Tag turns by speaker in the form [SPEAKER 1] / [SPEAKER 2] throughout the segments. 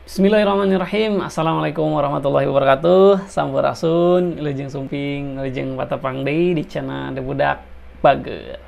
[SPEAKER 1] Bismillahirrahmanirrahim. Assalamualaikum warahmatullahi wabarakatuh. Sampurasun, wilujeng sumping, wilujeng patepang deui di channel Budak Bager.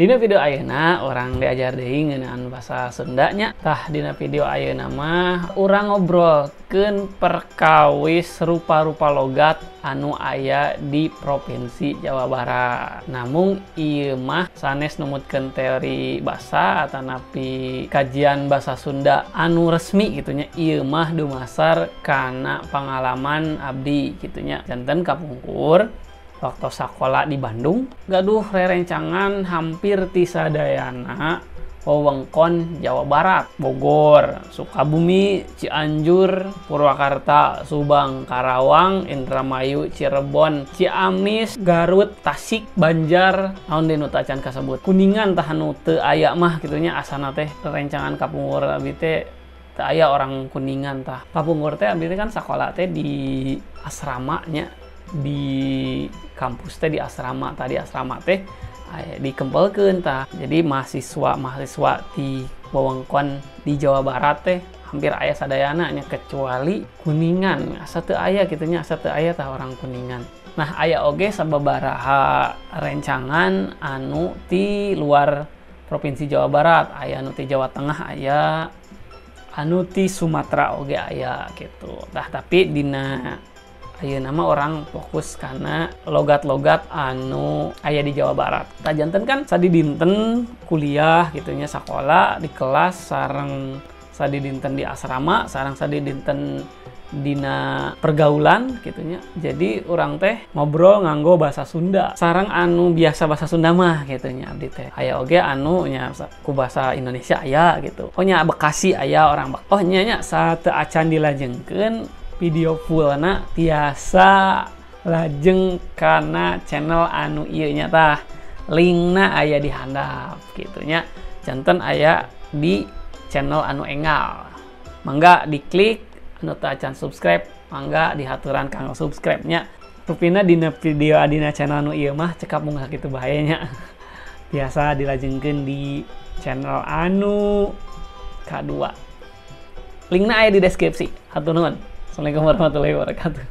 [SPEAKER 1] Dina video ayeuna urang diajar deui ngeunaan bahasa Sunda nya. Tah dina video ayeuna mah urang ngobrolkeun perkawis rupa-rupa logat anu aya di Provinsi Jawa Barat. Namun ieu mah sanes numutkeun teori basa atanapi kajian bahasa Sunda anu resmi gitu nya. Ieu mah dumasar kana pangalaman abdi gitu nya. Janten kapungkur waktu sekolah di Bandung gaduh rerencangan hampir ti sadayana wewengkon Jawa Barat, Bogor, Sukabumi, Cianjur, Purwakarta, Subang, Karawang, Indramayu, Cirebon, Ciamis, Garut, Tasik, Banjar, naon deui nu teu acan kasebut. Kuningan tah anu teu aya mah kitu nya, asana teh rerencangan kapungkur abdi teh teu aya orang Kuningan tah. Kapungkur teh abdi teh kan sakola teh di asrama nya, di kampus teh di asrama, tadi asrama teh dikempelkeun tah. Jadi mahasiswa-mahasiswa di wewengkon di Jawa Barat teh hampir aya sadayana nya kecuali Kuningan. Asa teu aya kitu nya, asa teu aya tah orang Kuningan. Nah, aya oge sababaraha rencangan anu ti luar Provinsi Jawa Barat, aya anu ti Jawa Tengah aya, anu ti Sumatera oge aya gitu. Tah tapi dina ayeuna mah orang fokus karena logat-logat anu aya di Jawa Barat. Tah janten kan sadidinten kuliah gitu nya, sakola di kelas sareng sadidinten di asrama, sareng sadidinten dina pergaulan gitu nya. Jadi urang teh ngobrol nganggo bahasa Sunda. Sareng anu biasa bahasa Sunda mah gitu nya abdi teh. Aya oge anu nya ku bahasa Indonesia aya gitu. Oh nya Bekasi aya orang Bek. Oh nya nya sateu acan dilajengkeun video fullna tiasa lajeng kana channel anu ieu nya tah. Linkna aya di handap gitu nya. Janten aya di channel anu enggal. Mangga diklik, anu teu acan subscribe mangga dihaturan kanggo subscribe nya. Rupina dina video adina channel anu ieu mah cekap mung sakitu bae nya. Biasa dilajengkeun di channel anu kadua. Linkna aya di deskripsi. Hatur nuhun. Assalamualaikum warahmatullahi wabarakatuh.